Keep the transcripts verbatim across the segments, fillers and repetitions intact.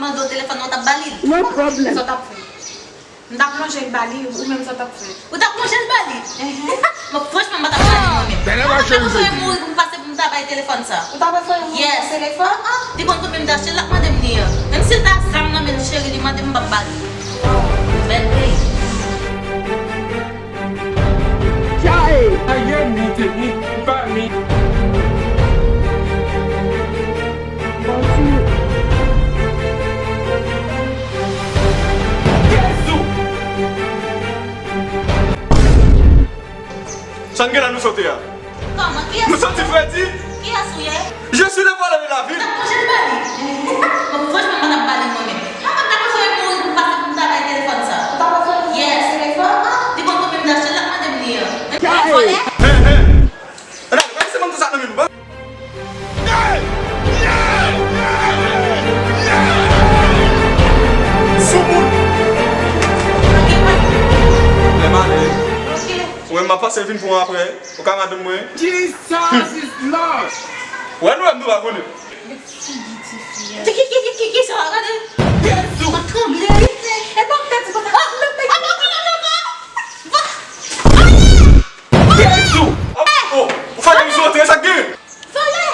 Mande w telefòn nan, w t ap ba li l? No problem. Sa w t ap fè? M t ap lonje l ba li, ou menm sa w t ap fè? Ou t ap lonje l ba li? Enhen. Bon, franchman, m pa t ap ba li mwen menm. Dènye bagay cheri te di. Mwen mouri pou m pase pou m ta bay telefòn sa. Ou ta prefere mouri pou telefòn? Yes. Ah, ah. Li konn konbyen m te achte l, l ap mande m li an. Menm si l ta zam nan men l cheri, li mande m, m p ap ba li. Bèl peyi. Chae! Aye, mi te ni, pa mi. Bonjou. Jezi! Sa n gen la nou sote a? Kòman? Kiyès ou ye? Nou soti fredi? Kiyès ou ye? Je suis le voleur de la ville. Ou t ap lonje l ba li? Bon, franchman, mwen t ap ba li mwen menm. Mwen pa t ap prefere mouri pou m pase pou m ta bay telefòn sa. Ou t ap prefere mouri pou telefòn? Li konn konbyen m te achte l, l ap mande m li an. Menm vòlè. Hey, hey. Ann ale, pa kite m tout sa nan men nou, ba. Soumoun. Lè m ale. Ok. Ou menm m ap pase vin pran w apre. Ou ka madanm mwen. Jesus is Lord. Wè nou wè m nou pa konnen. Figi tifi a. Ki, ki, ki, ki, ki, ki sa? Gade. Jezi. Mwen tranble. E pa m pèdi konsa. Ah, m pèdi. Ah, mwen konnen ankò. Va. Ayi. Jezi. Oh, oh. Ou fè m sou antre, sa k gen? Vòlè.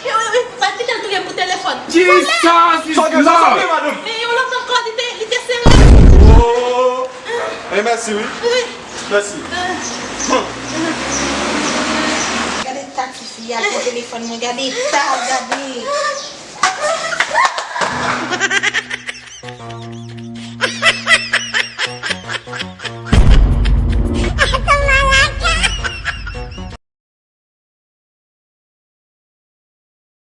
E, e, e, pa kite l touye m pou telefòn. Jesus is Lord. Sa k gen, sa k gen, madanm? E yon lòt ankò, li te, li te sere. Oh. E mèsi, wi. Wi. Mèsi. Gade ta tifi a, pran telefòn mwen, gade ta, gade.